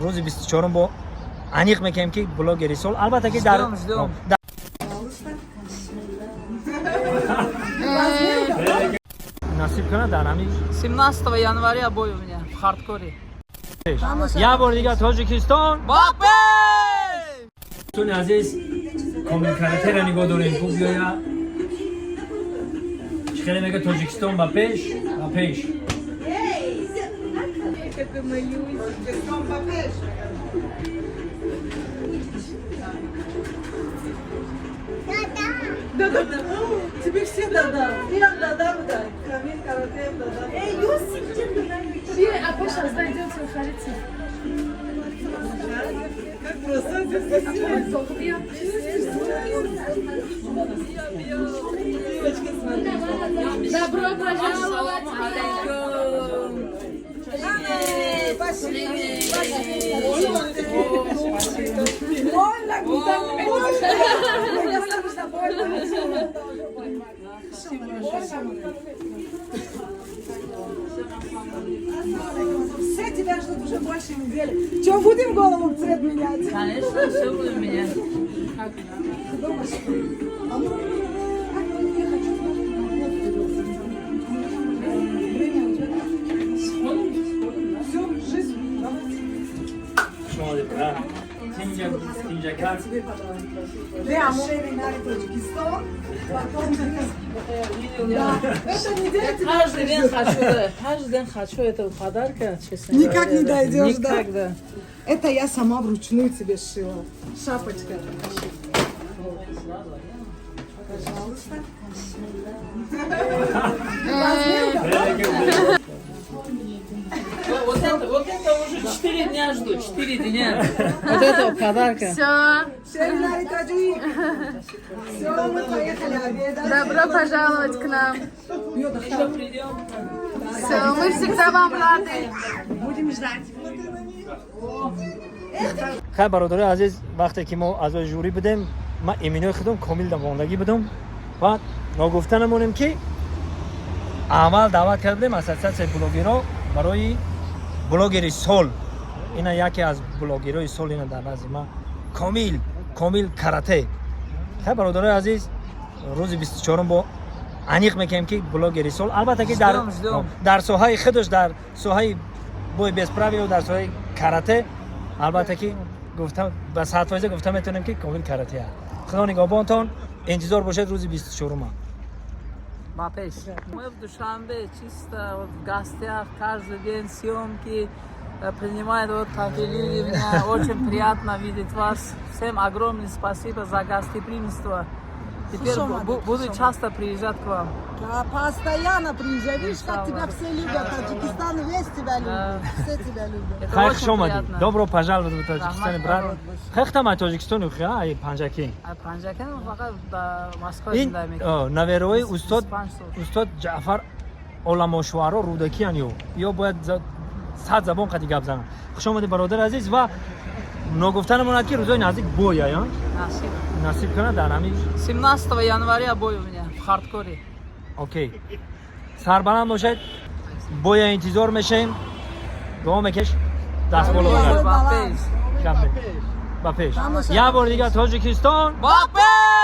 Рӯзи 24-ум бо аниқ мекунем, ки блогери сол, албатта, ки дар Ждем, ждем. Насиб кунад, дар ҳамин 17 января бой у меня в хардкоре. Як бори дигар, Тоҷикистон! Ба пеш! Дӯстони азиз, Комил Каратера нигоҳ дорем, хуб биёя. Чӣ хеле мега: «Тоҷикистон ба пеш, ба пеш». Какой малюсенький. Ба пеш. Да-да-да. Тебе все да-да. Я да-да, да. Камил Каратеев да-да. Эй, Юсик, а пусть сейчас дойдется выходить. Как просто здесь красиво. Девочка, смотри. Добро пожаловать! Пошли, пошли. Больно, больно. Я слышно, больно. Больно. Все тебя ждут уже больше недели. Че, будем голову в цвет менять? Конечно, все будем менять. Дома что? А ну, как я хочу на Время у тебя? Все, жизнь, давайте. Шумо брат. Тинҷа, тинҷакак. Шери нари Таджикистан, потом. Да, эта неделя тебя Каждый день хочу, да, каждый день хочу этого подарка, честно Никак говоря, не да. дойдешь, да? Никак, да. Это я сама вручную тебе сшила. Шапочка. Пожалуйста. Размер готов? Вот это уже 4 дня жду, 4 дня. Вот этого подарка. Все, Шери нари таджик. Все, мы поехали обедать. Добро пожаловать к нам. Еще придем. Все, мы всегда вам рады. Будем ждать. Хай, бародарои азиз, вақте ки мо аъзои жюри будем, ман иминои худам комил да мондагӣ будам ва ногуфта намонем, ки аввал даъват карда будем ассотсиатсияи блогерро барои блогери сол. Ина яке аз блогерҳои сол, ина дар назди ман Комил, Комил Карате. Хай, бародарои азиз, рӯзи 24-ум бо аниқ мекунем, ки блогери сол, албатта, ки дар Ждем, ждем. Дар соҳаи худаш, дар соҳаи бой без правил, дар соҳаи карате, албатта, ки гуфта ба 100% гуфта метавонем, ки Комил Карате аст. Худо нигаҳбонтон, интизор бошед рӯзи 24-ума. Ба пеш. Мы в Душанбе чисто вот в гостях, каждый день съемки, принимают вот такие люди. Меня очень приятно видеть вас. Всем огромное спасибо за гостеприимство. Теперь Хорошо, буду часто приезжать к вам. Да, постоянно приезжай. Видишь, как тебя все любят. Таджикистан весь тебя любит. Все тебя любят. Это Хай, очень хуш омадӣ. приятно. Добро пожаловать в Таджикистан, Раҳмат, брат. Хай, хитам ай Тоҷикистону хи ай Панҷакӣ. А Панҷакент фақат дар Москва Ин зиндагӣ мекунам. наверои устод 25 сол. устод Ҷаъфар Оламошуаро Рӯдакиян, ё бояд 100 забон қади гап занам. Хуш омадӣ, бародари азиз, ва ногуфта намонад, ки рӯзои наздик боя Насиб. Насиб кунад, дар ҳамин 17 января бой у меня в хардкоре. Окей, сарбаланд бошед, боя интизор мешем. Дуо мекеш, даст боло бошад. Ба пеш. Ба пеш. Як бори дигар, Тоҷикистон! Ба пеш!